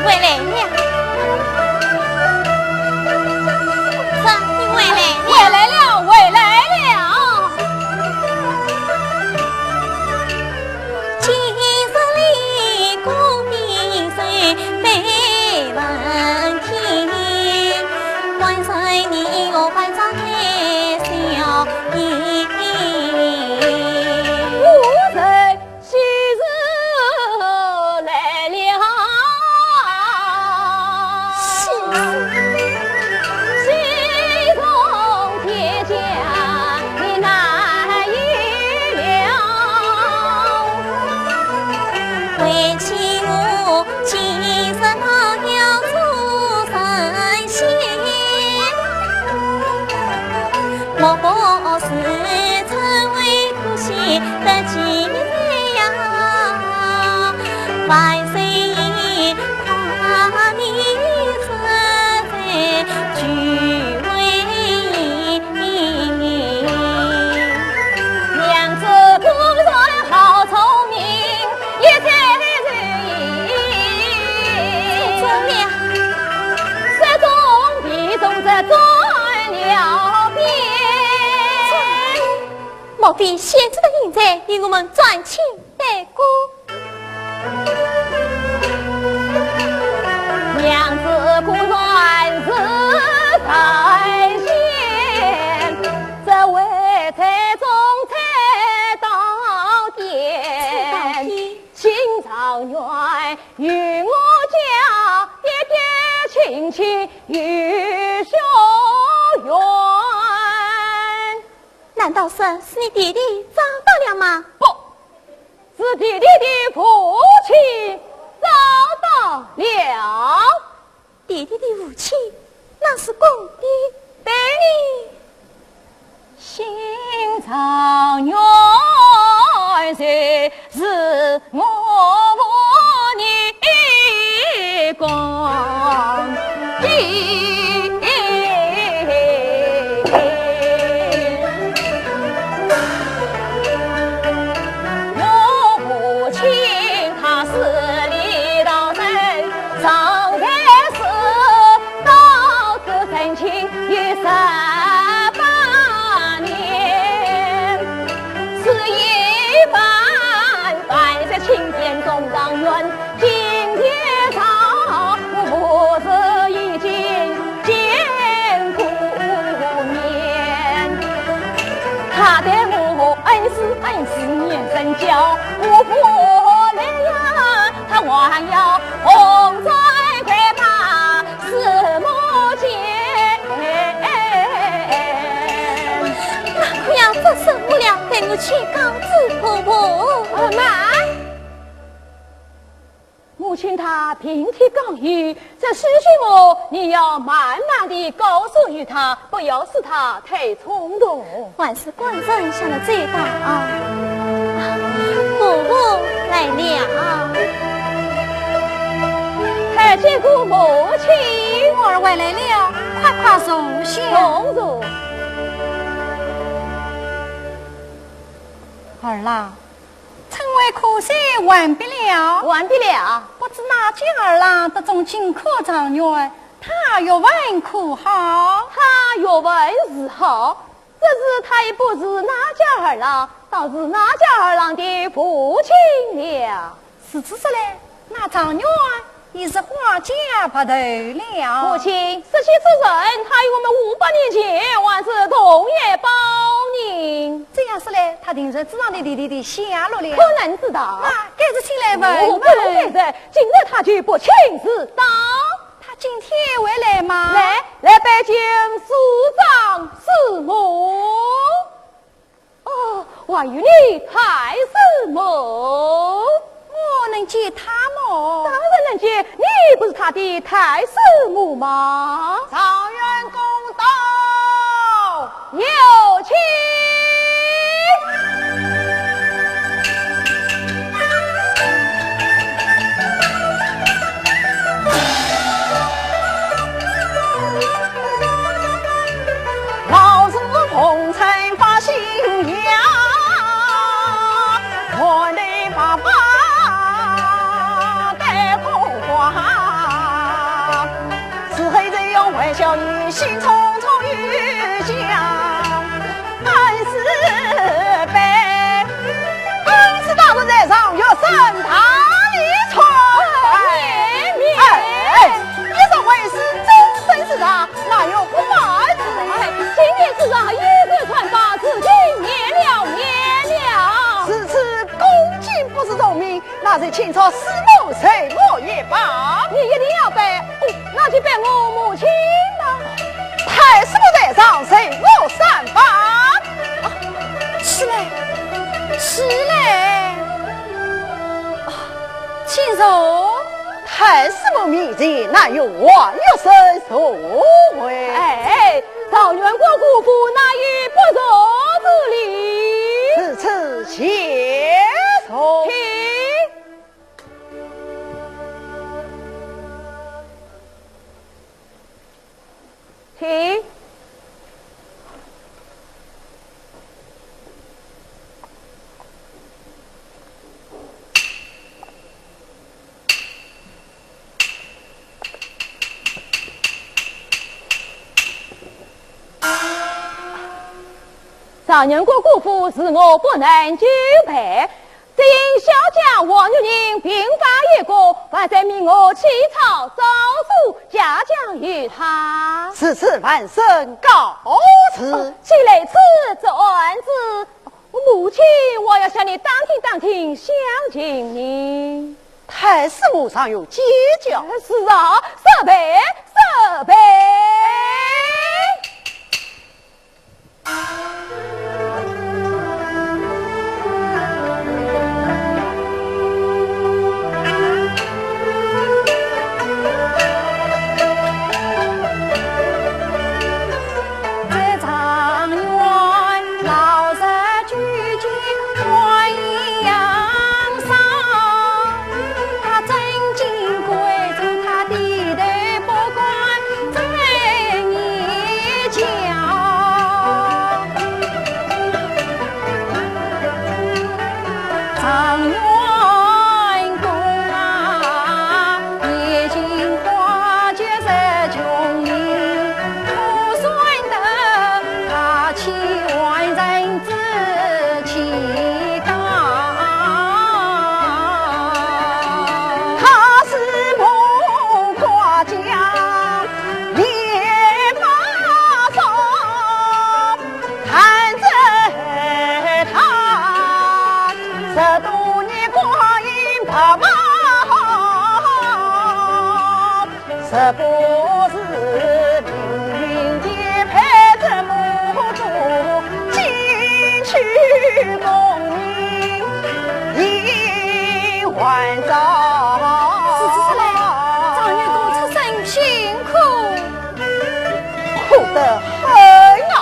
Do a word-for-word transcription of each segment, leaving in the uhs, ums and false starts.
回来了。是，你回来了。回来了，回来了。今日里公比谁被问天，关谁你我关照太小。我人 喜事来了。喜事。喜从天降，你难预料。为妻我今日倒要做神仙，莫不是称为 可惜得几日呀，万岁爷夸你实在具慧眼。娘子果然好聪明，也才如意。中了。说中必中，这中了边。 莫非先知的印证与我们转亲对过？娘子果然是神仙，这回才中才到天。才到天。请状元与我讲，爹爹亲亲有血缘。 难道说是你爹爹找到了吗？不，是爹爹的父亲找到了。爹爹的父亲，那是公爹。对呢。新状元谁 是我父你公爹。我父亲他是李道人，上台是道之真情有十八年。 是一番半日亲见中状元，今天早我是已经见过面。他待我恩师恩师，年深交，我不来呀，他还要红妆快把 四目间。那可要作什么了？待我去告知婆婆。呃，慢！母亲她病体刚愈，这事情哦，你要慢慢地告诉于她，不要使她太冲动。 还是官人想得周到啊。啊，婆婆来了。参见过母亲。我儿回来了，快快坐下。坐坐。儿啦，春闱科试完毕了。完毕了。不知哪家儿郎得中金科状元， 他学问可好？他学问是好，只是他也不是那家儿郎，倒是那家儿郎的父亲了。如此说来，那状元也是花家白头了。母亲，说起此人，他与我们五百年前还是同一胞人。这样说来，他定是知道你爹爹的下落了。可能知道。那该是请来问问。哦，不用该是，今日他就不请自到。 他今天会来吗？来，来拜见师长师母。哦，还有你太师母。我能见他么？当然能见，你不是他的太师母吗？状元公到。 有请。老子奉承发新娘，我的爸爸戴红花。重名，那就请出师母随我一拜。你一定要拜？哦，那就拜我母亲吧。太师母在上，随我三拜。啊，起来，起来。啊，请坐。太师母面前，哪有王学生座位？哎， 状元公姑父哪有不坐之理？此处且坐。请。请。 状元公姑父，恕我不能久陪，只因小将王玉英病发一个，还在命我起草诏书嘉奖于他。如此，万岁告辞。哦，既来此，转之。 母亲，我要向你打听打听，详情呢？太师母尚有见教。是啊，速备，速备。 状元公出身贫苦。 苦得很啊。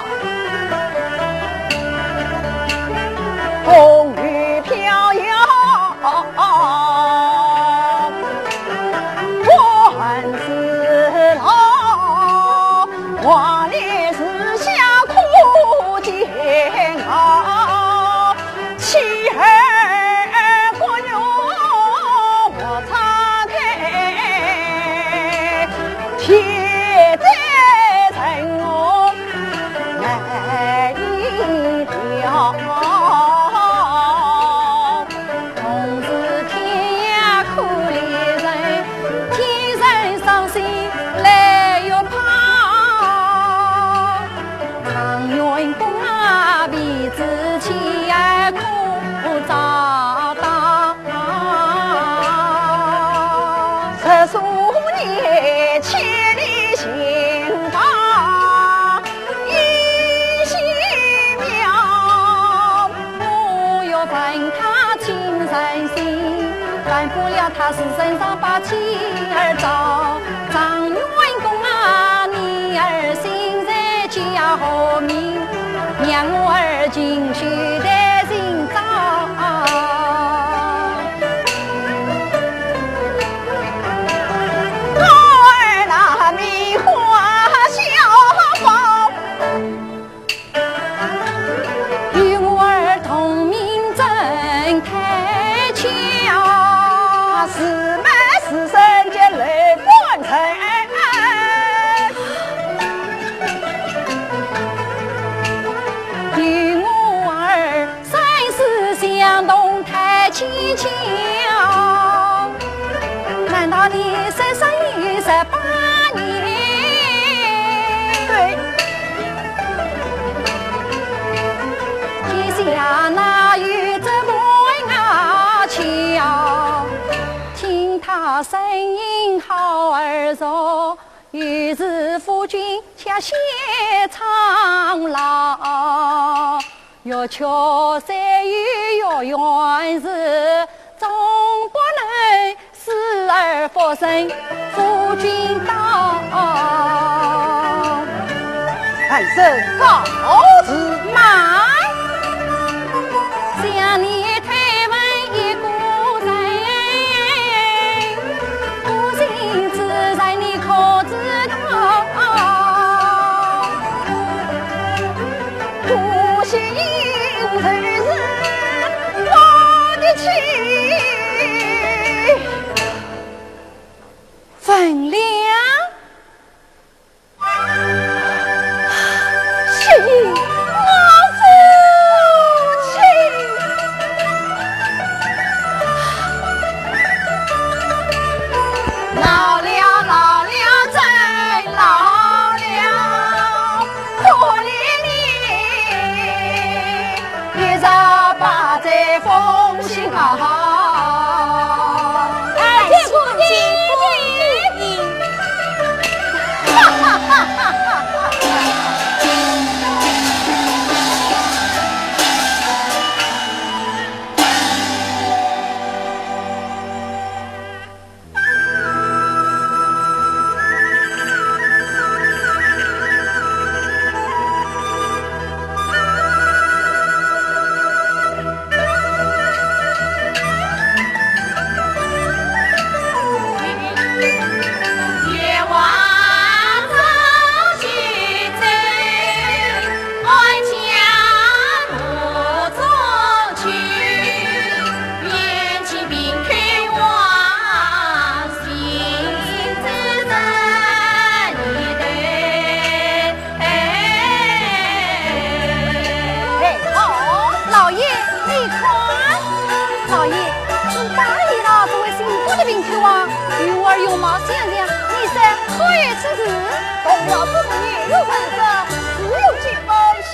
声音好耳熟，一时夫君家歇苍老。月缺山雨月圆时，总不能 死而复生，夫君到。儿臣告辞。慢！想你推门一个人，不幸之人你可知道？不幸之人我的妻。 文良。是你，我父亲。老了，老了，真老了，可怜你。 一日把这封信啊。哎，见过爹爹。哎，哦，老爷，你看。老爷，是大爷了，这位新婚的平口啊，有耳有目相像，你说可有此事？同了这个年幼人家，自有几分相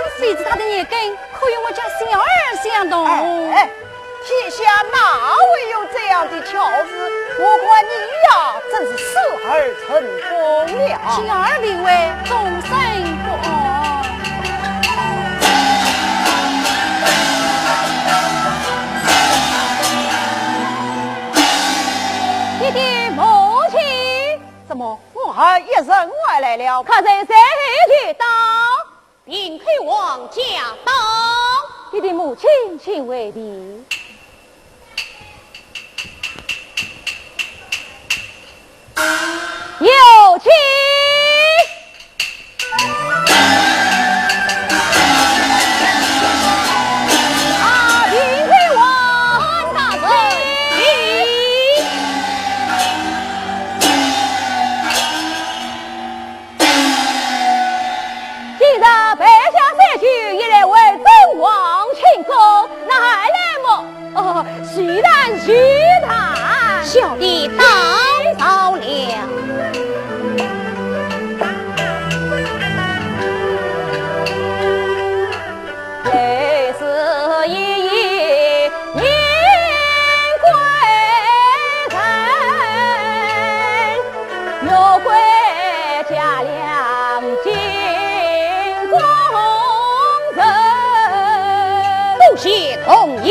似。比之他的年根，可与我家小儿相同。哎，哎， 天下哪会有这样的巧事？我看你呀，真是死而成风了。巧儿并未终身不安。爹爹母亲。怎么，我儿一人外来了？客人随后就到。 平口王驾到。爹爹母亲请回避。有请。啊，平口王大人。 今日备下酒席，一来为尊王庆功，那二来么，哦，叙谈叙谈。小弟打扰了。 多谢同意。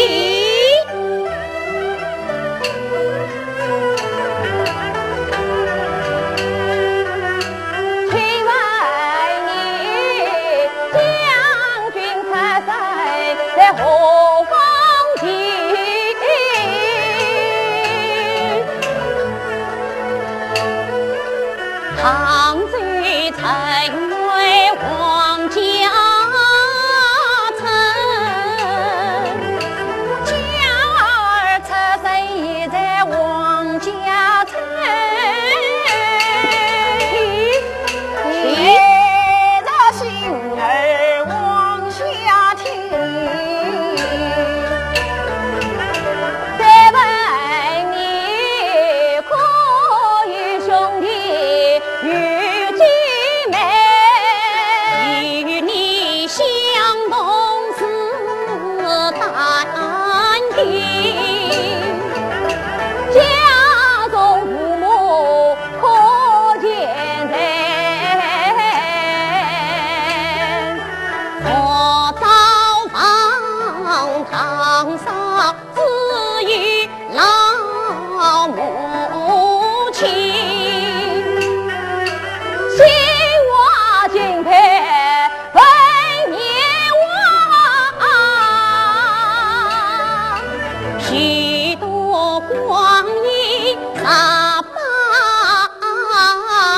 光阴十八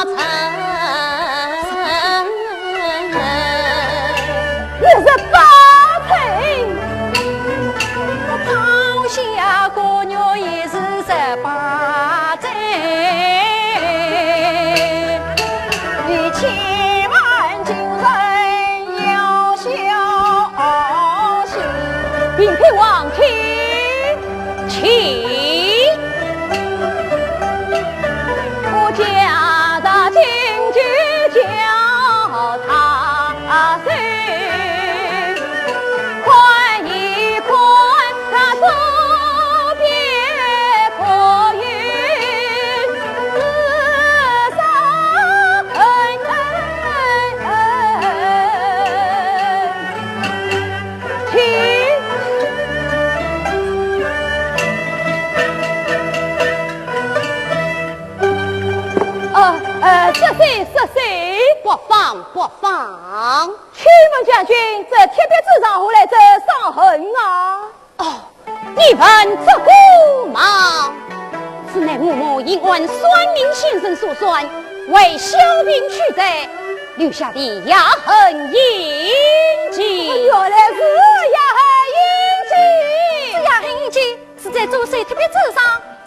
载。二十八载。抛下个女也是十八载。你千万今生要小心。平平王，请。 请。我家的金句叫他收，看一看他左边可有紫砂痕。 请。呃，呃，十岁，十岁。不妨，不妨。请问将军，这铁壁之上何来这砂痕啊？哦， 你问这个嘛，此乃我母因按算命先生所算，为小病去世，留下的压痕印记。原来是压痕印记。这压痕印记是在左手铁壁之上，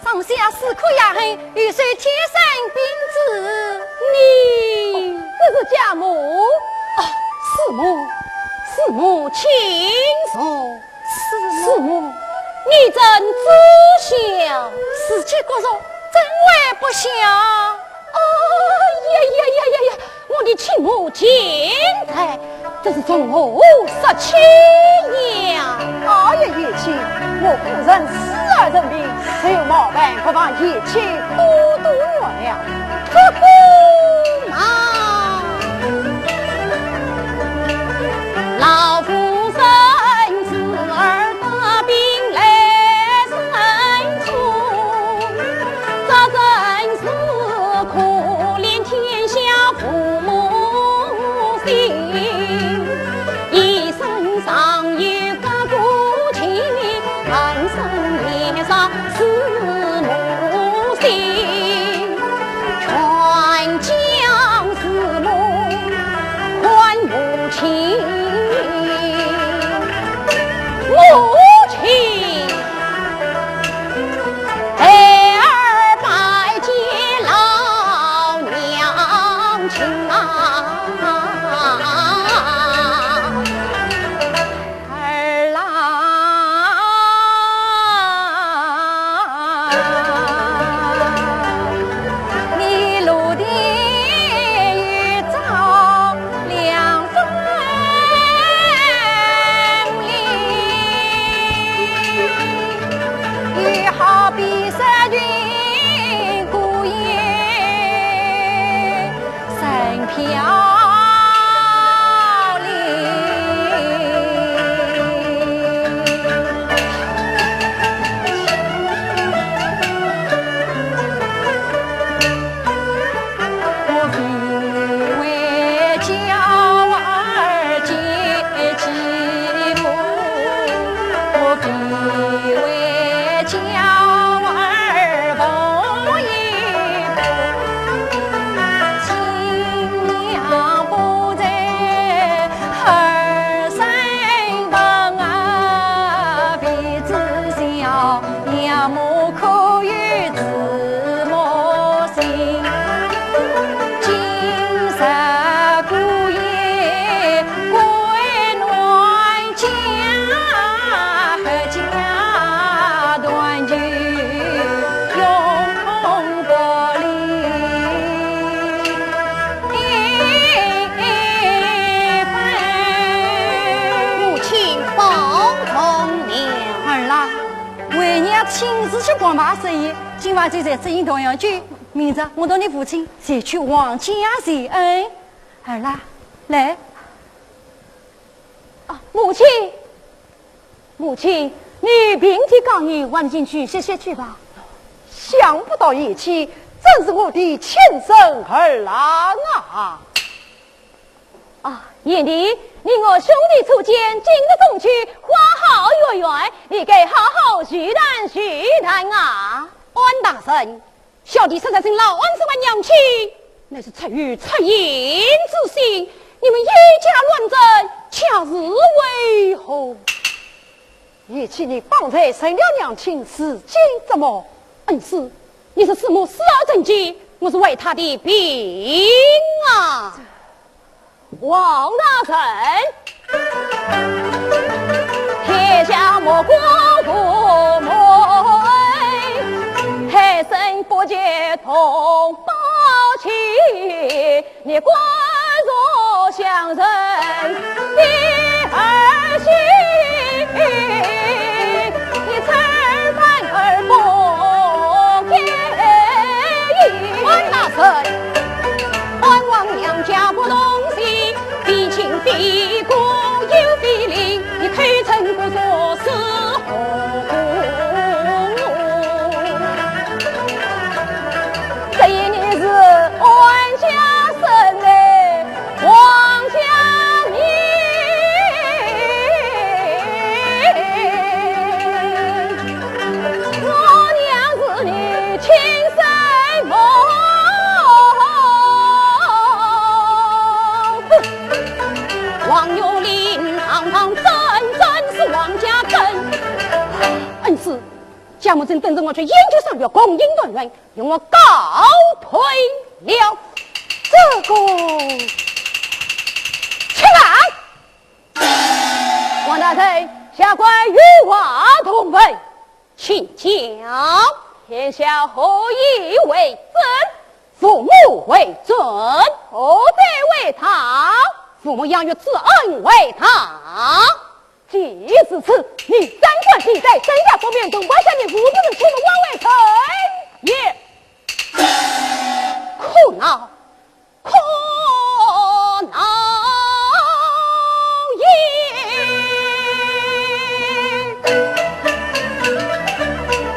上下四颗压痕，右手天生病字。你，哦，这是家母。哦，是母，是母亲。是。 师母，你怎知晓？时机不熟，怎会不晓？哎呀呀呀呀呀！我的亲母亲在，这是从何说起呀？哎呀，贤妻，我夫人死而成病，实有冒犯，不妨贤妻多多原谅。 这个嘛，老夫人时而得病来生重，这真是可怜天下父母心。一生常有隔孤情，半生年少 思母心，全将思母看母亲。母亲，孩儿拜见老娘亲啊。 儿啊，你路边有照亮分明，也好比山群孤雁 深飘零。我非为娇儿结妻妇，我非为 娇儿抱一抱，新娘不在二三房啊，鼻子小，娘母可有慈母心。今日姑爷 归鸾家，阖家团聚永不离。母亲保重了。儿啊，为娘亲自去逛罢寿宴，今晚就在这里团圆酒，明日我同你父亲前去王家谢恩。儿啊，来。 啊，母亲，母亲，你病体刚愈，还是进去歇歇去吧。想不到贤妻真是我的亲生儿郎啊！啊，贤弟，你我兄弟初见，今日中举，花好月圆，你该好好叙谈叙谈啊。安大人，小弟实在请老恩师还娘亲，乃是出于恻隐之心，你们一家乱争，恰是为何？ 贤婿，你方才成了娘亲，如今怎么？恩师，你是师母死而成疾，我是为她的病啊。王大人，天下莫过父母恩，孩生不及同胞情， 你果若相认的儿媳，你怎敢而不给？安大人，安王娘家不同姓，非亲非故，又非邻，你口称不作死 这一年是安家生嘞，王家命。我娘是你亲生母。王玉林堂堂正正是王家根。恩师， 家母正等着我去研究商学，共饮团圆，容我告退了。这个，且慢！王大人，下官有话同问，请讲。贤婿何以为证？父母为证。何罪为他？父母养育之恩为他。 既如此，你斩官抵罪，斩下不免同官下你父子的亲母枉为臣也。可恼，可恼也！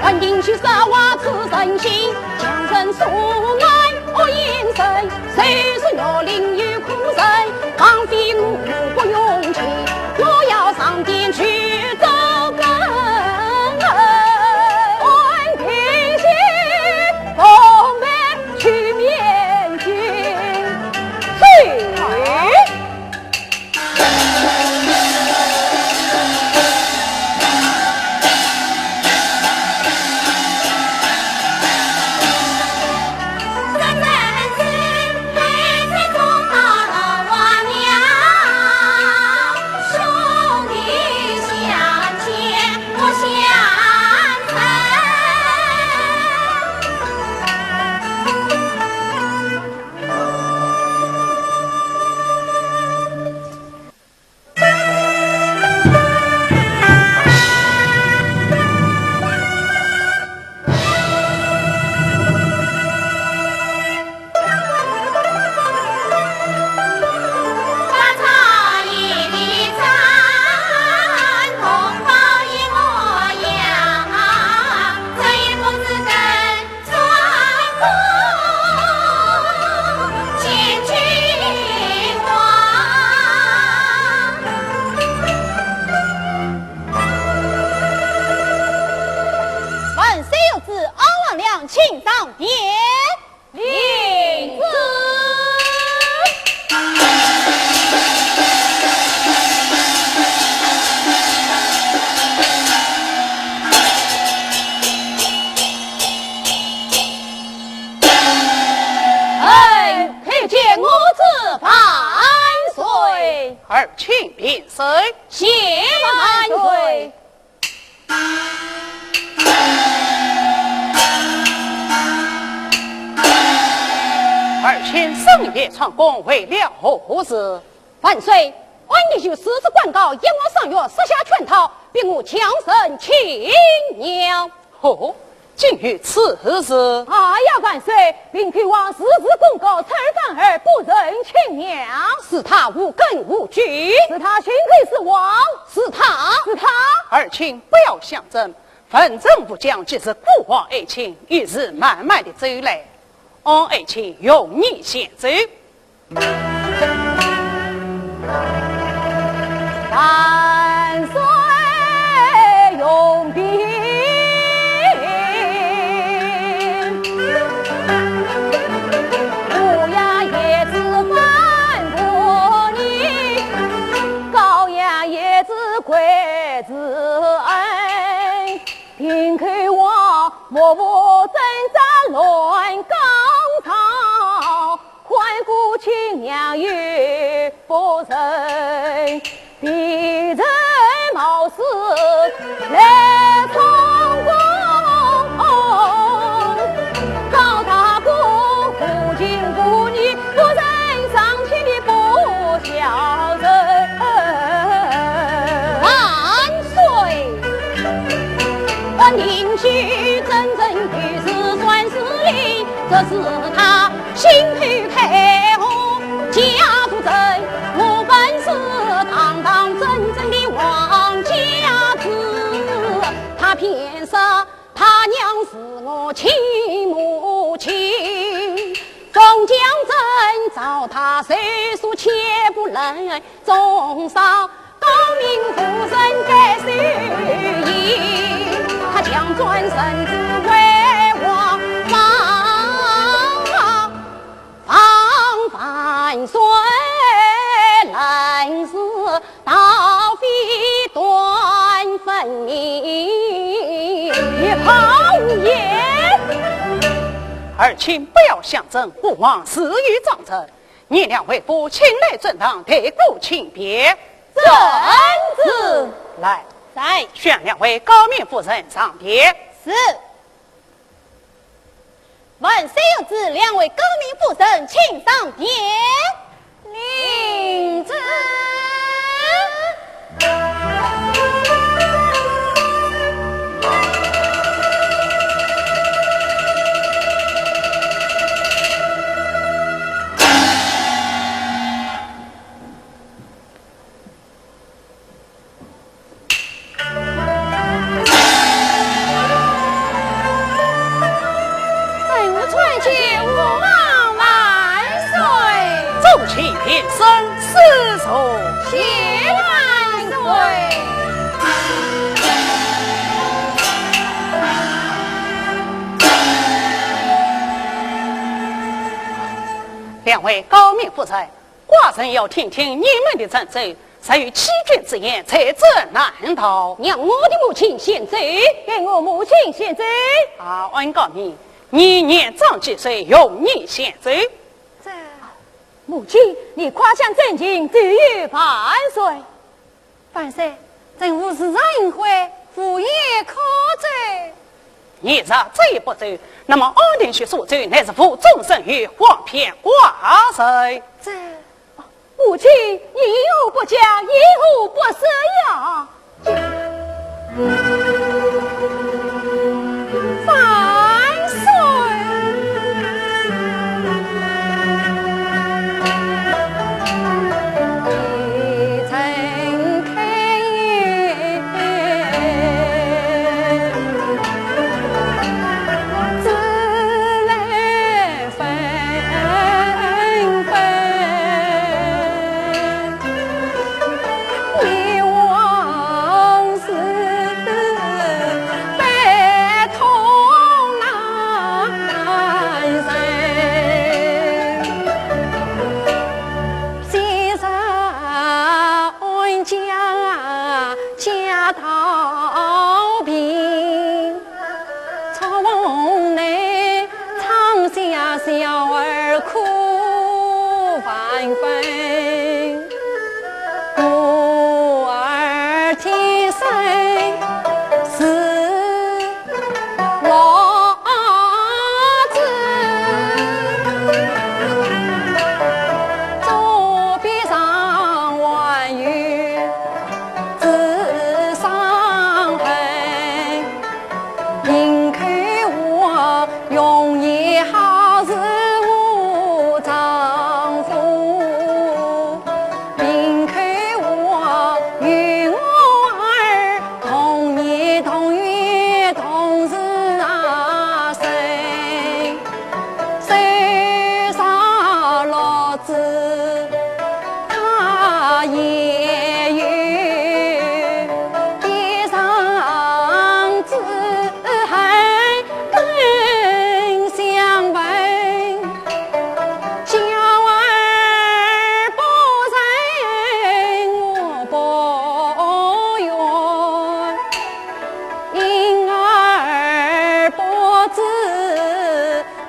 还应许说话此人心，强人所爱恶因人，谁说岳林有苦人？ 枉费我不用情，我要上殿去找根。安平县奉命去面君。是。万岁有旨，安王娘请上殿。领旨。 哎，叩见我主万岁。儿请平身。谢万岁。儿请深夜闯宫，为了何事？万岁，俺弟兄私自灌告，冤枉商学，设下圈套，逼我强生亲娘。 哦，竟有此事？哎呀，万岁！林口王私自公告，侄儿反儿不成亲娘。是他无根无据。是他心狠手辣。是他。是他。儿请不要相争，文臣武将皆是孤王爱卿，于是慢慢地走来。俺爱卿容你先走。我正在乱讲道，看顾亲娘与夫人，别人貌似来充公。高大公无情无义，不仁上天的不孝人。万岁！ 我命去真正就是万世林，这是他心头开河，家族人，我本是堂堂正正的王家子，他偏说他娘是我亲母亲，封疆征召他，谁说切不能，终少 高明夫人该受益，他强占臣子为王法，防范谁人是大非断分明。你好言！儿臣不要相争，吾皇自有长策。 你两位父亲来正堂，对簿请便。遵旨。来，在。宣两位高明夫人上殿。是。万岁有旨，两位高明夫人请上殿。领旨。 臣臣见吾皇万岁。众卿平身，赐座。谢万岁。 两位高明夫人，寡人要听听你们的奏奏，谁有欺君之言，罪者难逃。让我的母亲先奏，给我母亲先奏。啊，安高明，你年长几岁，由你先奏。这，母亲，你快向正经奏与万岁。 万岁，朕无事上行会，无言可奏。你若奏不奏，那么安定去所奏，乃是负众臣于皇偏寡人。这，母亲，你何不讲，你何不说呀？万岁！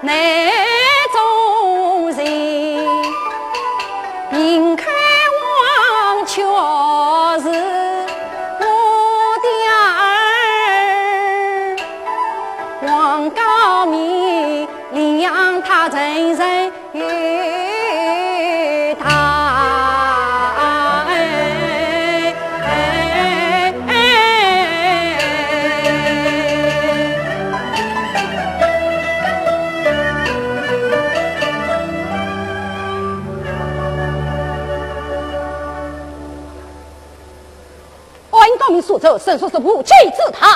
难中人，平开王却是我的儿。王高明领养他成人 与他。王高明所奏，真说是无稽之谈。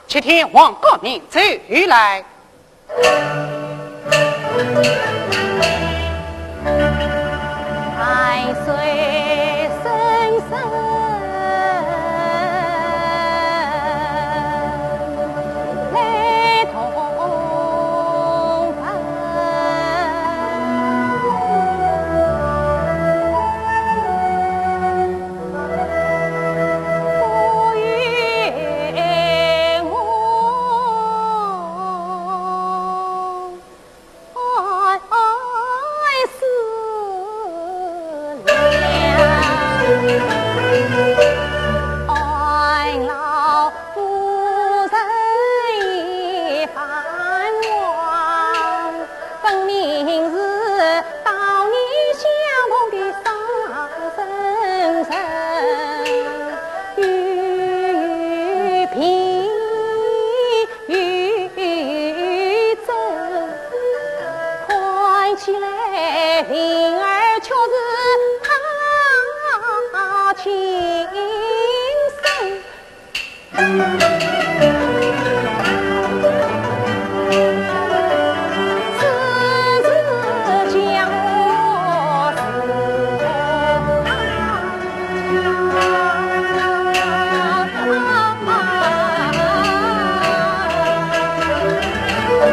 且听王高明奏来。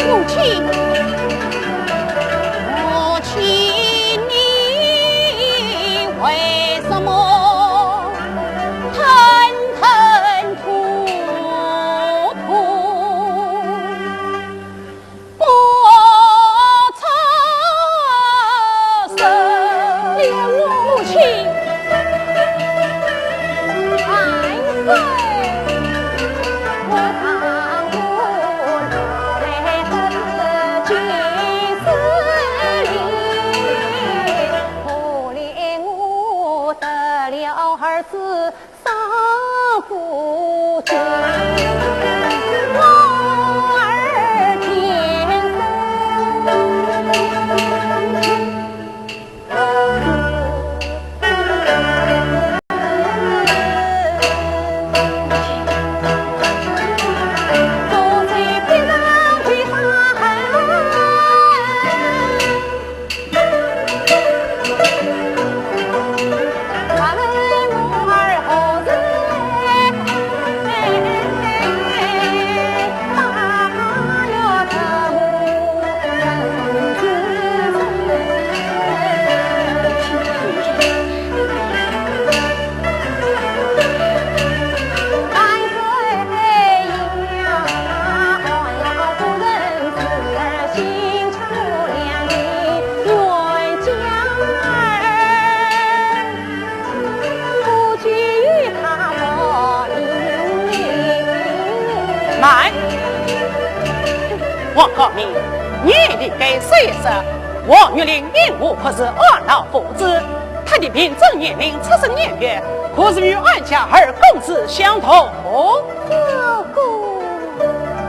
母亲，母亲，你为什么吞吞吐吐？ 不作声。母亲，万岁！我当初哪来得及金丝lin，可怜我得了儿子 上不及我儿天生。慢！王高明，你理该说一说，王玉林因何可是二老父子？他的病症年龄出生年月，可是与俺家二公子相同？ 哥哥。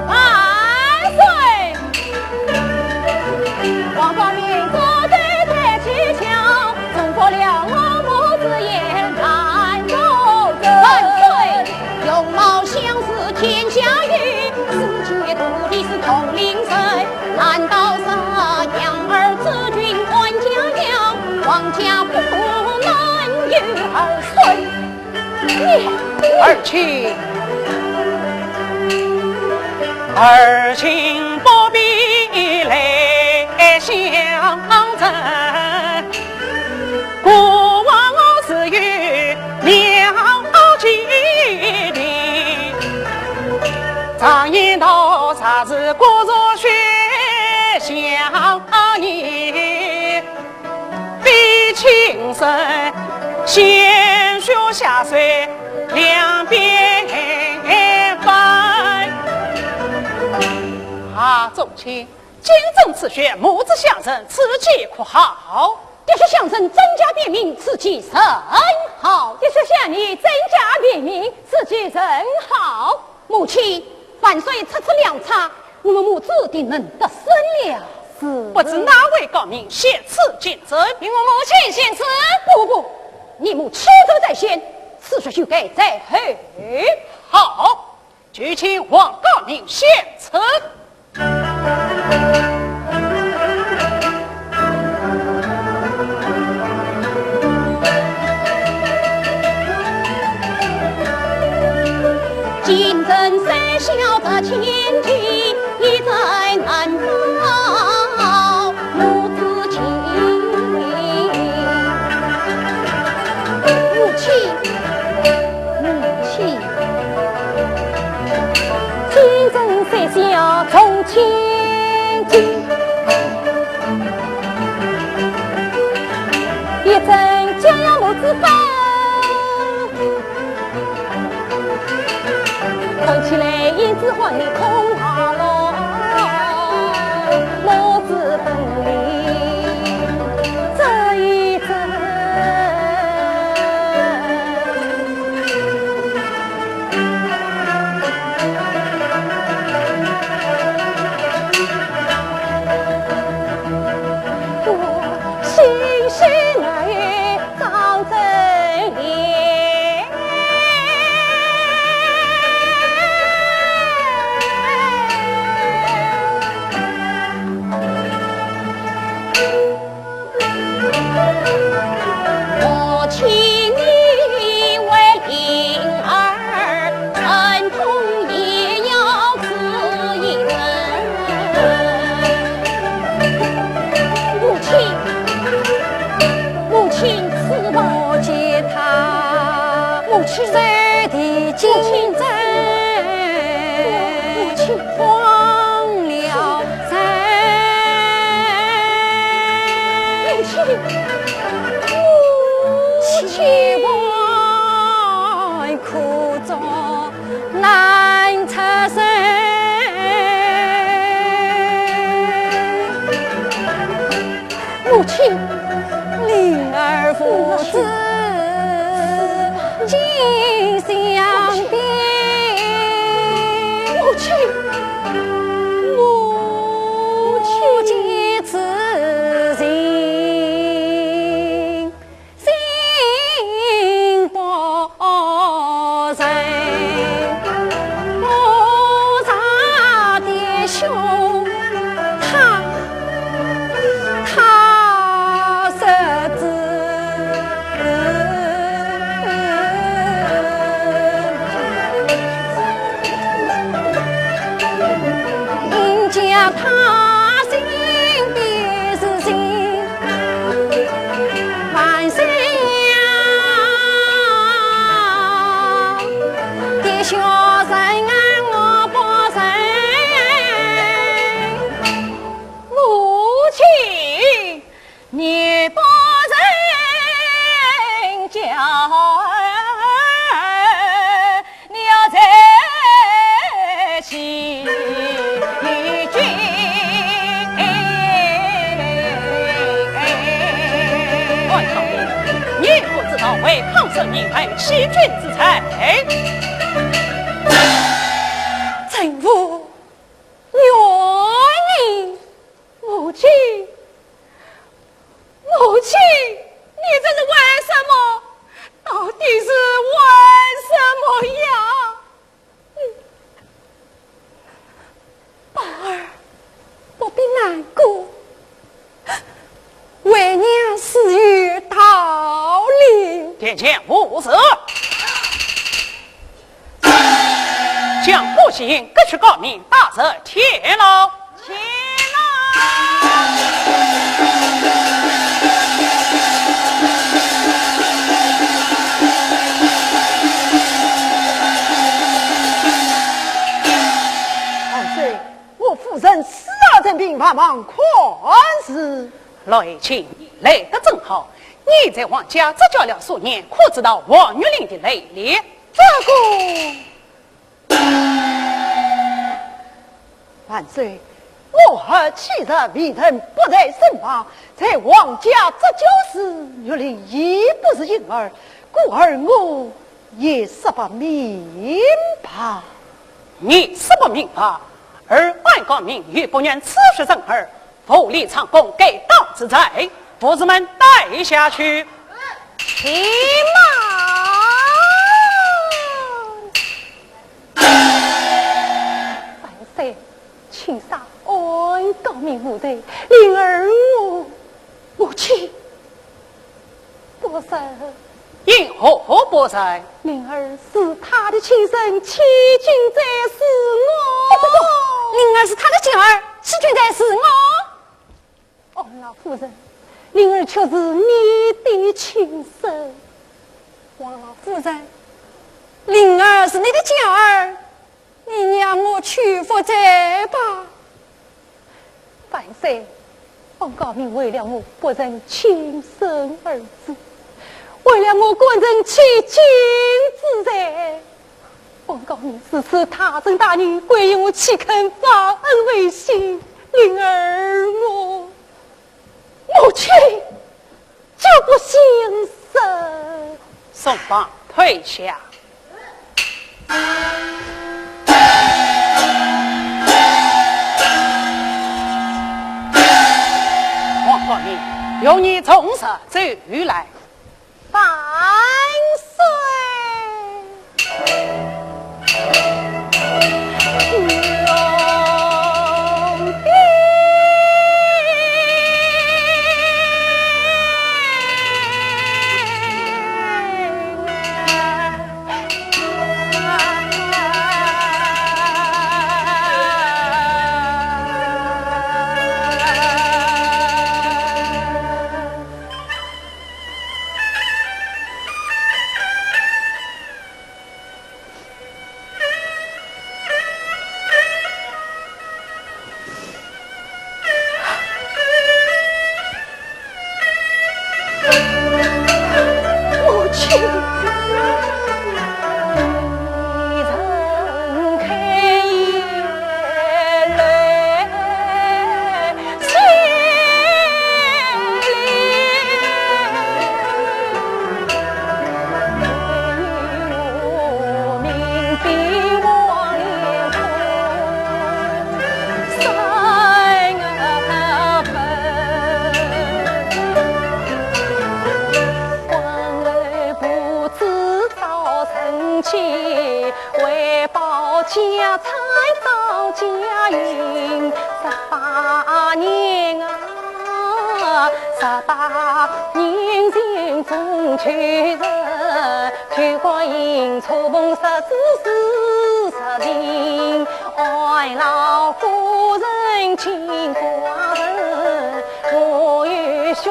万岁！王高明做得太蹊跷，中过了我母之言，难作声。万岁！容貌相似天下有，世间徒弟是同龄人，难道是养儿之君安家养，王家不能有儿孙？ 你，儿妻，儿情不必来相争，过往自有了解定。常言道，才是骨肉血将你比情深，鲜血下水两边翻。啊，众卿，今正此穴，母子相认，此计可好？的确相认，真假辨明，此计甚好。的确相认，真假辨明，此计甚好。 母亲，万岁出此良策，我们母子定能得胜了。是。不知哪位高明，现此金针？命我母亲现此。不，不，你母亲走在先，此事就该在后。好，就请王高明现此。 金针虽小不千斤，一针难倒母子情。母亲，母亲。 金针虽小重千斤，一针就要母子分。看起来胭脂花里空花落，母子分离这一针。 心事难言当真言。 我请你为灵儿忍痛也要吃一针。母亲，母亲，此话。我见他母亲。手提金针，母亲。慌了神。 千万苦衷难承受。母亲，灵儿父子心相定。母亲，母亲。 心不忍，我杀爹兄，他，他是子。应将他心比是心。 万岁呀，爹兄仁爱我不仁，母亲你不仁，叫儿 你要在其间。哎，唐明，你不知道违抗圣命，犯欺君之罪。臣父愿意。 母亲，母亲，你这是为什么？到底是为什么呀？嗯，宝儿，不必难过，为娘自有道理。殿前无事，将郭喜英革去诰命，带入天牢。 起来！万岁，我夫人死了。大人平安吗？万岁。来，请你来得正好，你在王家执教了数年，可知道王玉林的来历？这个，万岁，我儿昔日为人不在身旁，在王家执教时，玉林已不是婴儿，故而我 也说不明白。你说不明白，而安高明又不愿此事成儿，无理藏功，该当治罪，把他们带下去。且慢。万岁，请赦，安高明无罪，灵儿我，母亲。 不是。因何不是？灵儿是他的亲生，欺君者是我。不，不，不，灵儿是他的女儿，欺君者是我。王老夫人，灵儿却是你的亲生。王老夫人，灵儿是你的女儿，你让我去负罪吧。 万岁，方高明为了我不认亲生儿子，为了我官人欺君之罪，方高明自此大仁大义，归于我岂肯忘恩负义？灵儿我，母亲， 这不现实。宋方，退下。王高明，容你从实奏来。万岁。 为报家产到家营，十八年啊，十八年情中求人，求官营错碰失子是实情，哀老夫人请寡人，我有血书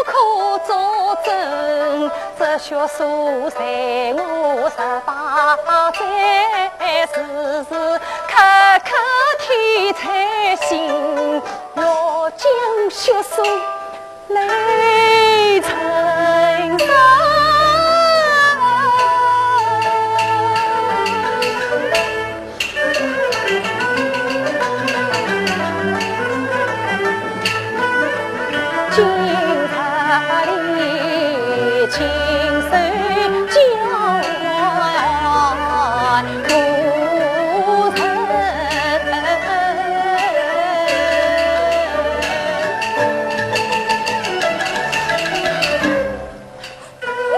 可作证。 这血书在我十八载，时时刻刻添在心，我将血书来呈上。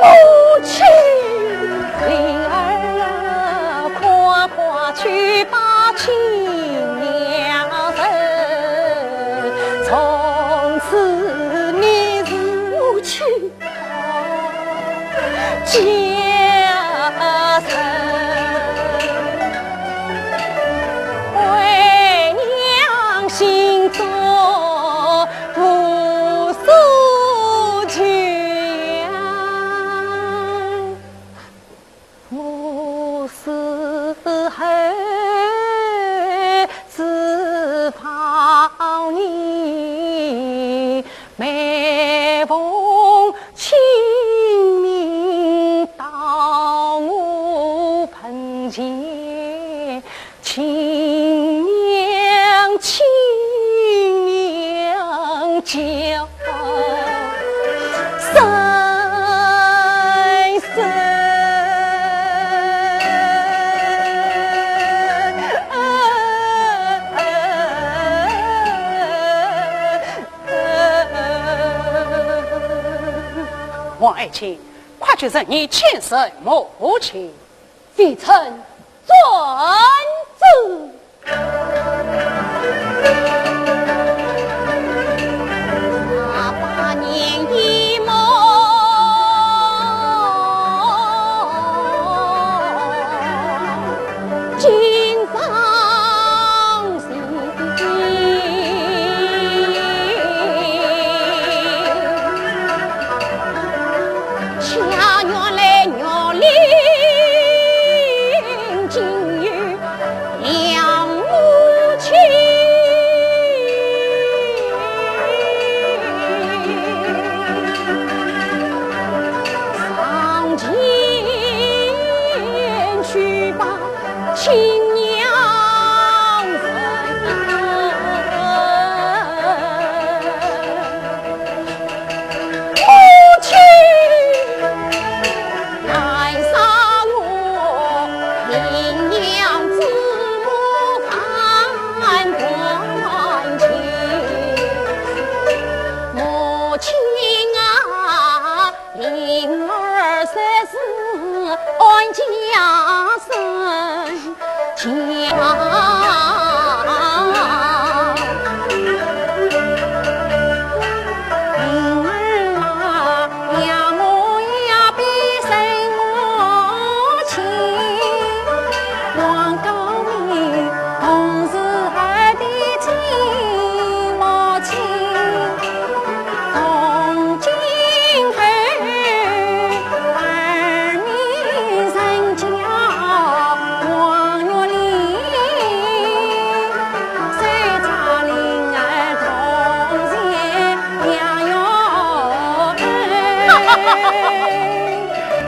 母亲。灵儿啊，快快去把亲娘认，从此你是母亲家人。为娘心中 无所求，无事后之望。爱情，快去认你亲生母亲。微臣遵旨。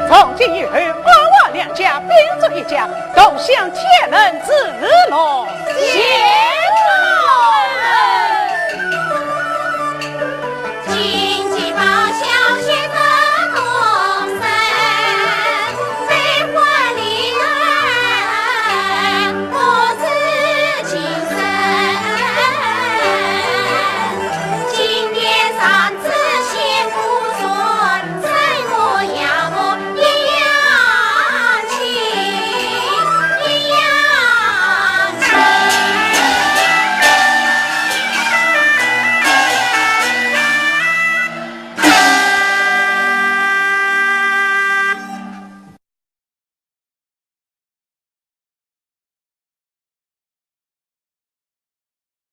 从今以后，我王两家并作一家，同享天伦之乐。谢